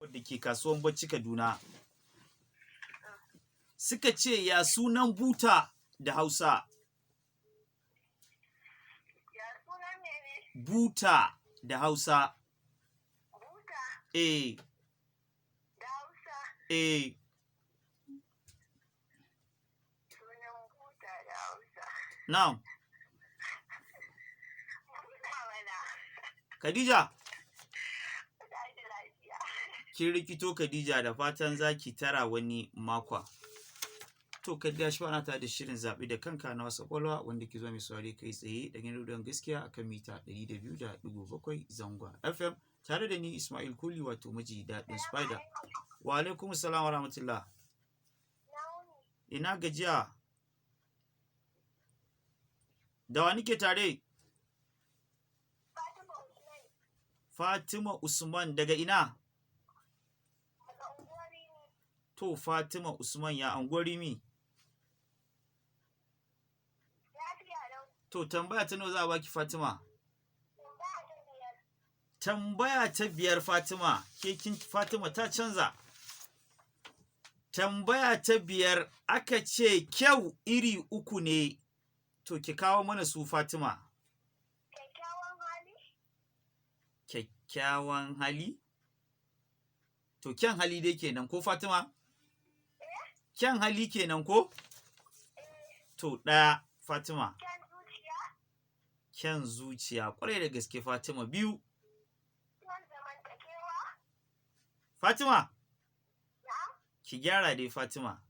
Wadda ke kasuwan Bacci Kaduna. Suka ce ya sunan buta da Hausa. Ya sunan mene? Buta da Hausa. Buta Eh, da Hausa. eh, Sunan buta da Hausa. na'am. Buta mana. Khadija, Tashi lafiya. kin rikito Khadija da fatan za ki tara wani makon. To Khadija shi ana tare da shirin zaɓi da kanka na wasu ƙwaƙwalwa wanda ke zuwa mai saurare kai tsaye da gidan rediyon gaskiya akan mita 200.7 zangon FM tare da ni Ismail Kuli wato miji daɗin Spider. Wa alaikum salam wa rahmatullah. Na wuni. Ina gajiya. Da wa nike tare? Fatima Usman Fatima Usman daga ina? daga unguwar Rimi. To Fatima Usman ya anguwar Rimi. Lafiya lau. To tambaya ta nawa za a baki Fatima? Tambaya ta biyar. Tambaya ta biyar Fatima, ke kin Fatima ta canza. Tambaya ta biyar aka ce kyau iri uku ne. To ki kawo mana su Fatima. Kyakkyawan hali. Kyakkyawan hali? To kyan hali dai kenan ko Fatima? Kyan hali kenan ko? To ɗaya Fatima. Kyan zuciya. Kyan zuciya ƙwarai da gaske Fatima biyu. Kyan zamantakewa. Fatima Na'am. ki gyara dai Fatima.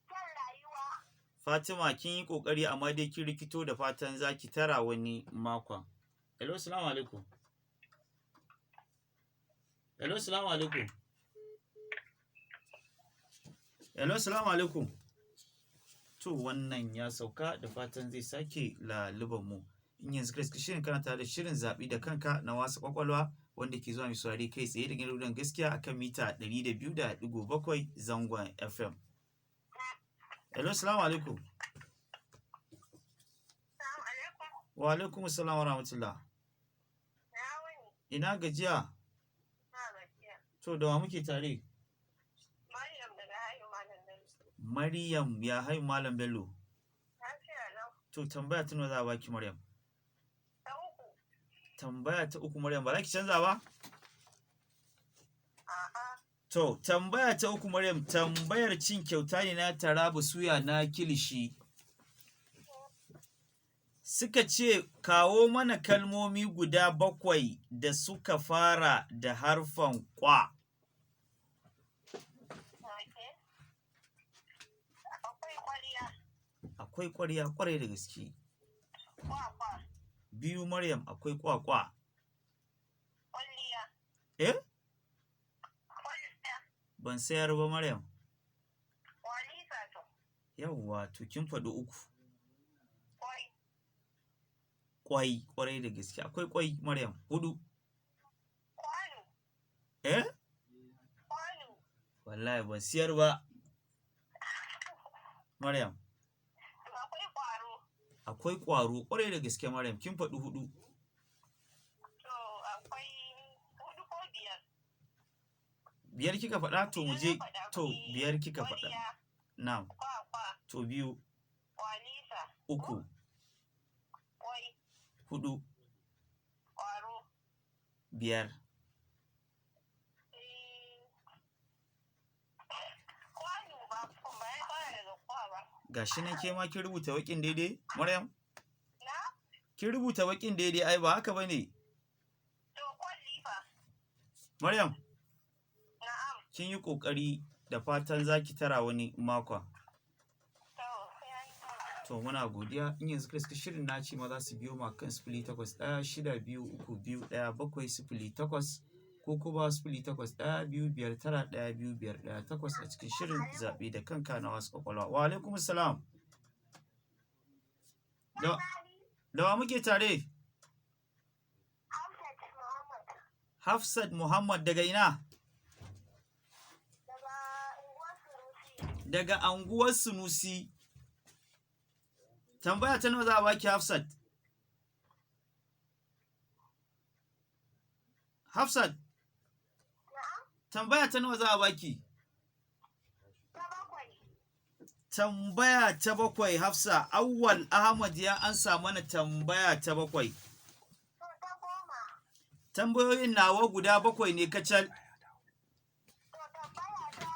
Kyan rayuwa. Fatima kin yi kokari amma dai kin rikito da fatan za ki tara wani makon. Hello, salamu alaikum. Hello, salamu alaikum. Hello, salamu alaikum. To wannan ya sauka da fatan zai sake laluban mu. In yanzu kai shirin kana tare da shirin zaɓi da kanka na wasu kwakwalwa wanda ke zuwa mai saurare kai tsaye da gidan gaskiya akan mita 200.7 zangon FM. Hello, salamu alaikum. Assalamu alaikum. Wa alaikum salam wa rahmatullah. Na wuni. Ina gajiya? Na gajiya. To da wa muke tare? Maryam daga Hayo Malam Bello. Maryam ya hayu Malam Bello. Lafiya lau. To tambaya ta nawa za a baki Maryam? Ta uku. Tambaya ta uku Maryam ba za ki canza ba? A'a. To tambaya ta uku Maryam tambayar cin kyauta ne na Tarabu suya na kilishi. Suka ce kawo mana kalmomi guda bakwai da suka fara da harfan kwa. Okay. Akwai kwariya. Akwai ƙwarya ƙwarai da gaske. Kwakwa. Biyu Maryam akwai kwakwa. Kwalliya. Eh? Kwalliya. Ban sayar ba Maryam. Kwalisa to. Yawwa to kin faɗi uku. Kwai. Kwai ƙwarai da gaske. Akwai kwai Maryam. Hudu. Kwano. Eh? Kwano. Wallahi ban siyar ba. Maryam. Akwai kwaro. Akwai ƙwaro ƙwarai da gaske Maryam. Kin faɗi hudu. To akwai hudu ko biyar. Biyar kika faɗa to mu je Biyar na faɗa. to biyar kika faɗa. Kwariya. Na'am. Kwakwa. To biyu, Kwalisa. uku, Kwai. hudu, Kwaro. biyar. Eh, Kwano ba ba ya fara daga kwa ba. Gashi nan ke ma kin rubuta waƙin daidai Maryam? Na? Kin rubuta waƙin daidai ai ba haka bane. To kwalli fa. Maryam Na'am. kin yi ƙoƙari da fatan za ki tara wani makon. To sai an yi. To muna godiya in yanzu kai shirin na ce ma za su biyo ma kan 08162321708 ko kuma 08125912518 a cikin shirin zaɓe da kanka na wasu kwakwalwa. Wa alaikum salam. Da da wa muke tare? Hafsat Muhammad Hafsat Muhammad daga ina? daga unguwar Sunusi. Daga anguwar Sunusi. Tambaya ta nawa za a baki Hafsat? Hafsat, Na'am. tambaya ta nawa za a baki? Ta bakwai. Tambaya ta bakwai, Hafsa. Awwal Ahmad ya ansa mana tambaya ta bakwai. To ta 10. Tambayoyin nawa guda bakwai ne kacal. To tambaya ta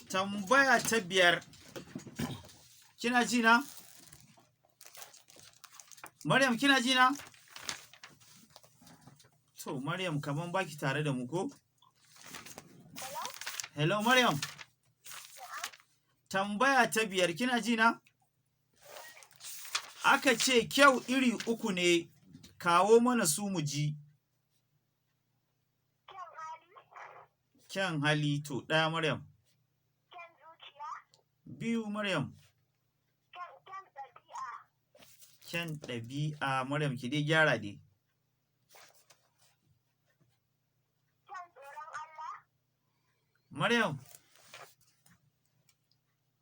5. Tambaya ta 5. Kina ji na? Maryam, kina ji na? To Maryam, kaman baki tare da mu ko? Hello? Hello, Maryam. Na'am. Tambaya ta 5, kina ji na? Aka ce kyau iri uku ne, kawo mana su mu ji. Kyan hali. Kyan hali, to 1, Maryam. Kyan zuciya. 2, Maryam. Kyan ɗabi'a. Kyan ɗabi'a, Maryam, ki dai gyara dai. Kyan tsoron Allah. Maryam.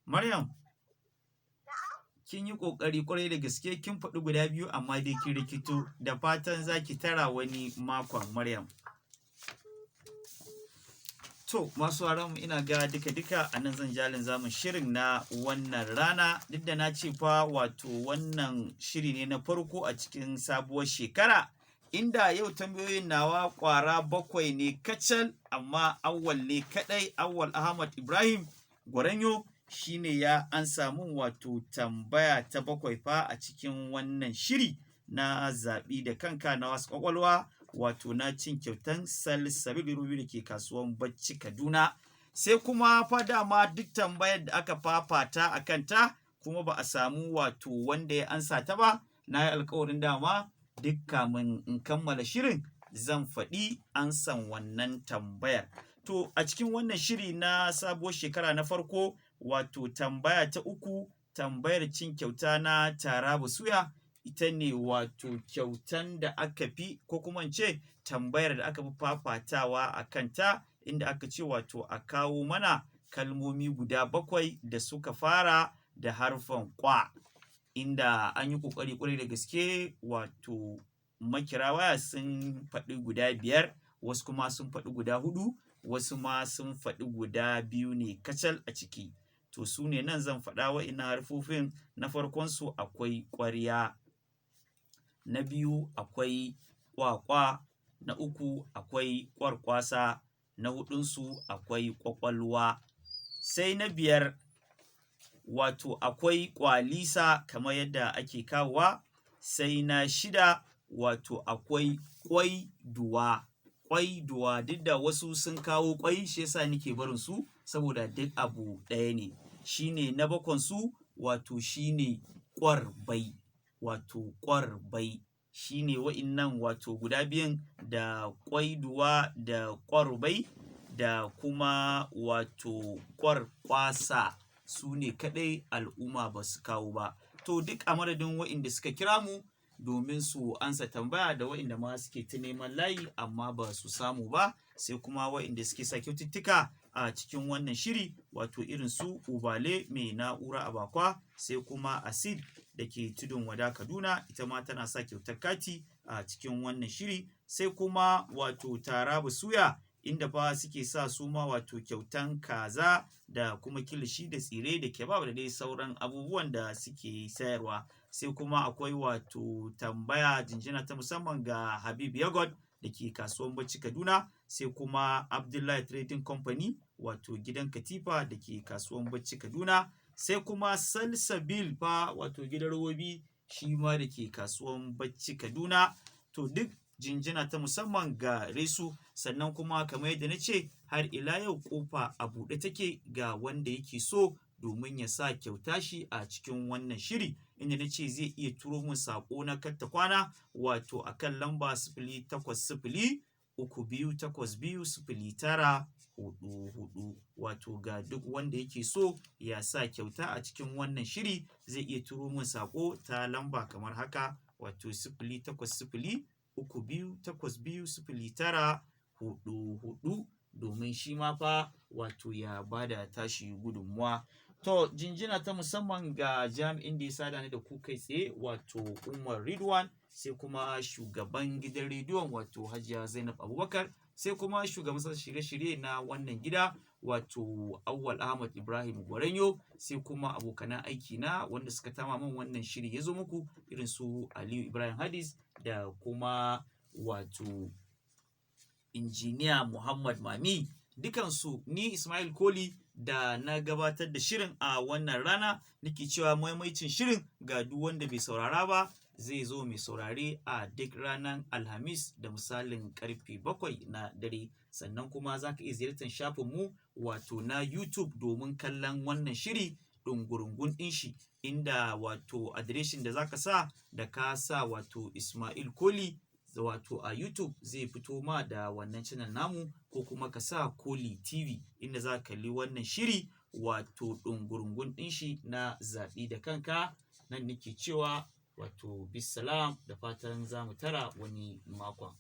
Maryam. Na'am. Kin yi ƙoƙari ƙwarai da gaske, kin faɗi guda biyu amma dai kin rikito, da fatan za ki tara wani makon, Maryam. To masu mu, ina ga duka-duka a nan zan jalin zamun shirin na wannan rana, duk da na ce fa wato wannan shiri ne na farko a cikin sabuwar shekara, inda yau tambayoyin nawa ƙwara 7 ne kacal, amma Awwal ne kaɗai, Awwal Ahmad Ibrahim Gwaranyo shine ya ansa mun wato tambaya ta 7 fa a cikin wannan shiri na zaɓi da kanka na wasu ƙwaƙwalwa, wato na cin kyautan Salsabil Rubi da ke kasuwan Bacci Kaduna. Sai kuma fa dama duk tambayar da aka fafata a kanta kuma ba a samu wato wanda ya ansa ta ba, na yi alkawarin dama duk kamun in kammala shirin zan faɗi ansan wannan tambayar. To a cikin wannan shiri na sabuwar shekara na farko, wato tambaya ta 3, tambayar cin kyauta na Tarabu Suya, ita ne wato kyautan da aka fi, ko kuma in ce tambayar da aka fi fafatawa a kanta, inda aka ce wato a kawo mana kalmomi guda 7 da suka fara da harfan kwa, inda an yi ƙoƙari ƙwarai da gaske, wato makira waya sun faɗi guda 5, wasu kuma sun faɗi guda 4, wasu ma sun faɗi guda 2 ne kacal a ciki. To su ne nan zan faɗa wa'innan harfofin. Na farkon su akwai ƙwarya, na 2 akwai ƙwaƙwa, na 3 akwai ƙwarƙwasa, na 4 su akwai ƙwaƙwalwa, sai na 5 wato akwai ƙwalisa kamar yadda ake kawowa, sai na 6 wato akwai ƙwaiduwa. Ƙwaiduwa, duk da wasu sun kawo ƙwai, shi yasa nake barin su saboda duk abu ɗaya ne. Shine na 7 su wato shine ƙwarbai, wato ƙwarbai shine wa'innan wato guda 2, da ƙwaiduwa da ƙwarbai da kuma wato ƙwarƙwasa, su ne kaɗai al'umma ba su kawo ba. To duk a madadin wa'inda suka kira mu domin su ansa tambaya, da wa'inda ma suke ta neman layi amma ba su samu ba, sai kuma wa'inda suke sa kyaututtuka a cikin wannan shiri, wato irin su Ubale mai na'ura a Bakwa, sai kuma Asid da ke Tudun Wada Kaduna, ita ma tana sa kyautar kati a cikin wannan shiri, sai kuma wato Tarabu Suya, inda fa suke sa su ma wato kyautan kaza da kuma kilishi da tsire da kebab da dai sauran abubuwan da suke sayarwa. Sai kuma akwai wato tambaya jinjina ta musamman ga Habib Yagod da ke kasuwan Bacci Kaduna, sai kuma Abdullahi Trading Company, wato gidan katifa da ke kasuwan Bacci Kaduna, sai kuma Salsabil fa wato gidan robobi shi ma da ke kasuwan Bacci Kaduna. To duk jinjina ta musamman ga resu. Sannan kuma kamar yadda na ce, har ila yau kofa a buɗe take ga wanda yake so domin ya sa kyauta shi a cikin wannan shiri, inda na ce zai iya turo min saƙo na katta kwana wato a kan lamba 080 3282 0944. Wato ga duk wanda yake so ya sa kyauta a cikin wannan shiri zai iya turo min saƙo ta lamba kamar haka, wato 080 3282 0944, domin shi ma fa wato ya bada tashi gudunmuwa. To jinjina ta musamman ga jami'in da ya sada ni da ku kai tsaye, wato Umar Ridwan. Sai kuma shugaban gidan rediyon, wato Hajiya Zainab Abubakar. Sai kuma shugaban sashen shirye-shirye na wannan gida, wato Awwal Ahmad Ibrahim Gwaranyo. Sai kuma abokanan aiki na wanda suka tama min wannan shiri ya zo muku, irin su Aliyu Ibrahim Hadis da kuma wato Injiniya Muhammad Mami. Dukansu, ni Ismail Koli da na gabatar da shirin a wannan rana nake cewa maimaicin shirin ga duk wanda bai saurara ba zai zo mai saurare a duk ranar Alhamis da misalin karfe 7 na dare. Sannan kuma za ka iya ziyartar shafinmu wato na YouTube domin kallon wannan shiri ɗungurungun ɗin shi, inda wato adireshin da za ka sa, da ka sa wato Ismail Koli wato a YouTube, zai fito ma da wannan channel namu, ko kuma ka sa Koli TV, inda za ka kalli wannan shiri wato ɗungurungun ɗin shi na Zaɓi da Kanka. Nan nake cewa wato bisalam, da fatan za mu tara wani makon.